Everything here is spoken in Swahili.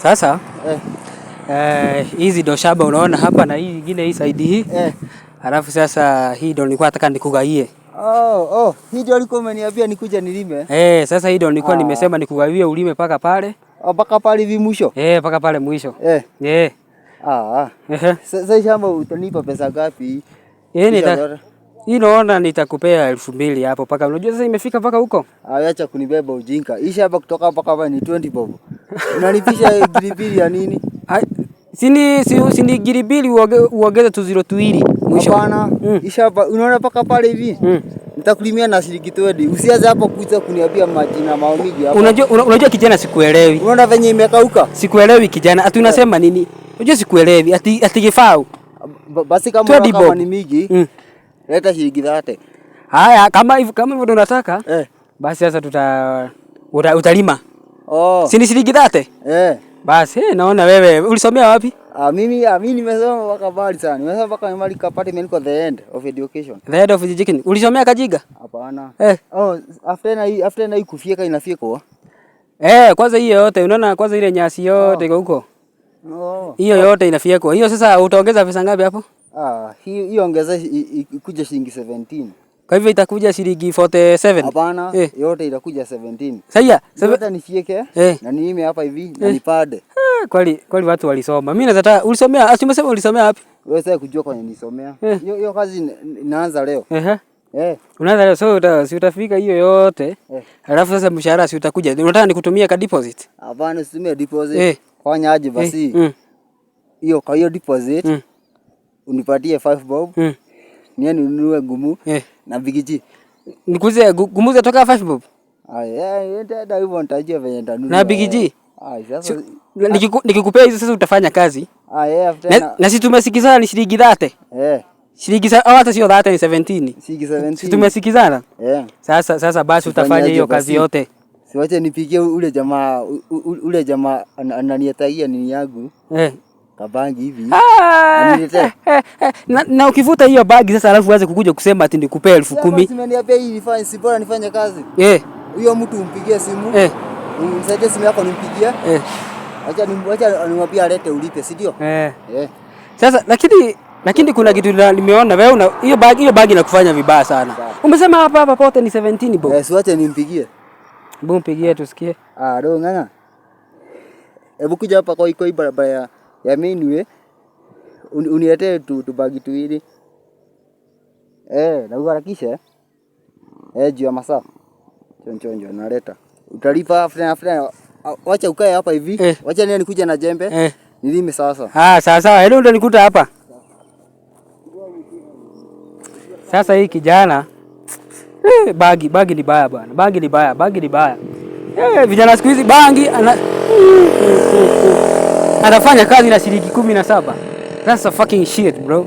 Sasa Eh. Hizi ndo shamba unaona hapa na hii nyingine hii side hii. Alafu sasa hii ndo nilikuwa nataka nikugawie. Oh, hii ndio ulikuwa umeniambia nikuje nilime. Eh, sasa hii ndo nilikuwa Ah. nimesema nikugawie ulime paka pale. Oh, mpaka pale hivi mwisho. Eh, paka pale mwisho. Eh. Eh. Ah. Ehe. Sasa hii shamba utanipa pesa ngapi? Eh, Hii shamba. hii naona nitakupea 2000 hapo paka. Unajua sasa imefika mpaka huko. Ah, acha kunibeba ujinga. Hii shamba kutoka hapa kama ni 20 bob. Unalipisha gilibili ya nini? Ai, sini giribili uongeze tu zero tuwili mwisho. Hapana. Hii shamba unaona mpaka pale hivi? Nitakulimia na shilingi 20. Usianze hapo kuja kuniambia majina maumizi hapa. Unajua kijana, sikuelewi. Unaona venye imekauka? Sikuelewi kijana. Ati unasema nini? Unajua sikuelewi. Ati kifau. Basi kama 20 unaona kama bob. ni mingi, leta shilingi 30. Haya, kama hivyo ndio unataka. Basi sasa utalima. Oh. Si ni shilingi 30? Eh. Basi naona wewe ulisomea wapi? Ah, mimi nimesoma mpaka mbali sana. Nimesoma mpaka mahali kapate imeandikwa the end of education. The end of education. Ulisomea Kajiga? Hapana. Eh. Oh, after na hii kufyeka inafyekwa. Eh, kwanza hiyo yote unaona, kwanza ile nyasi yote iko huko. Oh. Hiyo yote inafyekwa. Hiyo sasa utaongeza pesa ngapi hapo? Ah, hiyo ongeza ikuje shilingi 17. Kwa hivyo itakuja shilingi 47. Hapana, Eh. yote itakuja 17. Sasa Yote nifyeke na nilime hapa hivi na nipande. Eh, kweli kweli watu walisoma. Mimi naweza ulisomea, ati umesema ulisomea wapi? Wewe sasa kujua kwenye nisomea. Eh. Hiyo kazi inaanza leo. Ehe. Eh. Unaanza leo, so si utafika hiyo yote. Eh. Alafu sasa mshahara si utakuja. Unataka nikutumie ka deposit? Hapana, usitumie deposit. Eh. Fanya aje basi? Hiyo kwa hiyo deposit unipatie 5 bob. Niende ninunue gumu na bigiji. Nikuze gumuze toka 5 bob. Aya, nitaenda hivyo, nitajua venye nitanunua. Na bigiji? Ah, sasa Nikikupea hizo sasa utafanya kazi. Ah, yeah, after Na si tumesikizana ni shilingi 30. Eh. Shilingi au hata sio 30, ni 17. Shilingi 17. Si tumesikizana? Eh. Sasa basi utafanya Tufanyaje hiyo kazi basi? yote. Siwache nipigie ule jamaa ananietagia nini yangu kabangi hivi. Ah, Aniletee. na ukivuta hiyo bagi sasa alafu uanze kukuja kusema ati nikupee 10,000. Simeniambia hii nifanye, si bora nifanye kazi. Huyo mtu umpigie simu. Unisaidie simu yako nimpigie. Acha nimwambie alete ulipe, si ndio? Eh. Eh. Sasa lakini kuna kitu nimeona wewe una hiyo bagi inakufanya vibaya sana. Sawa. Umesema hapa hapa pote ni 17 bob. Eh, siwache nimpigie. Hebu mpigie tusikie. Ah, do ng'ang'a. Hebu kuja hapa kwa hii barabara ya Mainway. Uniletee tu bagi tuwili. Eh, na uharakishe. Eh, juu ya masaa. Chonchonjo naleta. Utalipa after wacha ukae hapa hivi. Wacha niende nikuja na jembe. Nilime sasa. Ah, sawa sawa. Hilo ndio nikuta hapa. Sasa hii kijana, bagi ni baya bwana. Bagi ni baya, bagi ni baya. Eh, vijana siku hizi bangi anafanya kazi na shilingi 17. That's a fucking shit, bro.